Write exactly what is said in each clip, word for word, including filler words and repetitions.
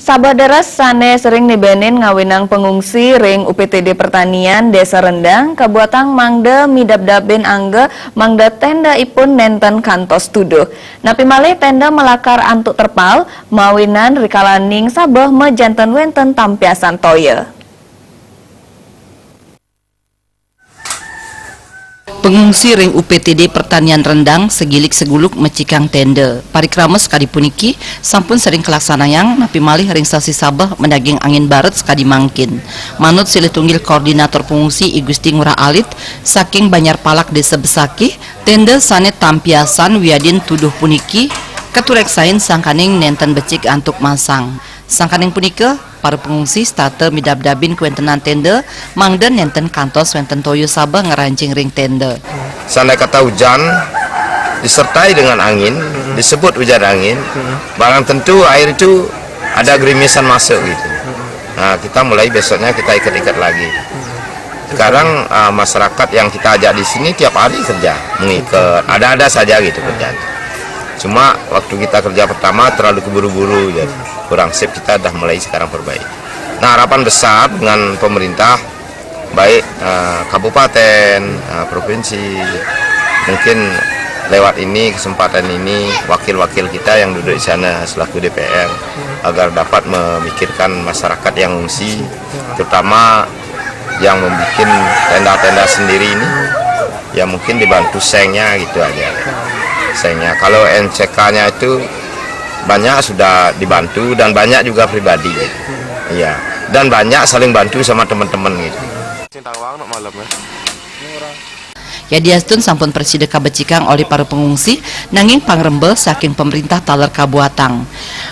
Sabeh deres sane sering nibenin ngawinang pengungsi ring U P T D Pertanian Desa Rendang kabuatang mangda midabdabin angga mangda tenda ipun nenten kantos tuduh. Napi malih tenda malakar antuk terpal, mawinan rikalaning sabeh majanten wenten tampiasan toya. Pengungsi ring U P T D Pertanian Rendang segilik seguluk mecikang tenda. Parikrama sakadi puniki sampun sering kalaksanayang napi malih ring sasi sabeh madaging angin baret sakadi mangkin. Manut silih tunggil koordinator pengungsi I Gusti Ngurah Alit saking Banjar Palak Desa Besakih, tenda sane tampiasan wiadin tuduh puniki katureksain sangkaning nenten becik antuk masang. Sangkaning punika, para pengungsi setata midabdabin kawentenan tenda, mangda nenten kantos wenten toya sabeh ngranjing ring tenda. Seandai kata hujan disertai dengan angin, disebut hujan angin, barang tentu air itu ada gerimisan masuk gitu. Nah, kita mulai besoknya kita ikat-ikat lagi. Sekarang, ah, masyarakat yang kita ajak di sini tiap hari kerja, mengikat, ada-ada saja gitu kerjaan. Cuma waktu kita kerja pertama terlalu keburu-buru, jadi kurang sip, kita dah mulai sekarang perbaiki. Nah, harapan besar dengan pemerintah, baik, eh, kabupaten, eh, provinsi, mungkin lewat ini, kesempatan ini, wakil-wakil kita yang duduk di sana selaku D P R, agar dapat memikirkan masyarakat yang ngungsi, terutama yang membuat tenda-tenda sendiri ini, ya mungkin dibantu sengnya gitu aja. Sengnya. Kalau N C K-nya itu banyak sudah dibantu dan banyak juga pribadi gitu. Iya. Dan banyak saling bantu sama teman-teman gitu. Yadiastun sampun prasida kabecikang olih para pengungsi, nanging pangremba saking pemerintah taler kabuatang.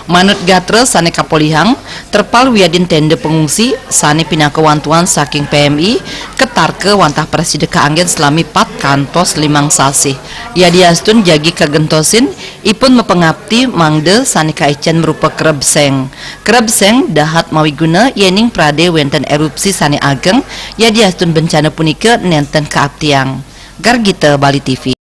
Manut gatra sane kapolihang, terpal wiadin tenda pengungsi sane pinaka wantuan saking P M I, katarka wantah prasida kaanggen salami pat kantos limang sasih. Yadiastun jagi kagentosin, ipun mapangapti mangda sane kaicen marupa kereb seng. Kereb seng dahat mawiguna yening prade wenten erupsi sane ageng, yadiastun bencana punika nenten kaaptiang. Gargita, Bali T V.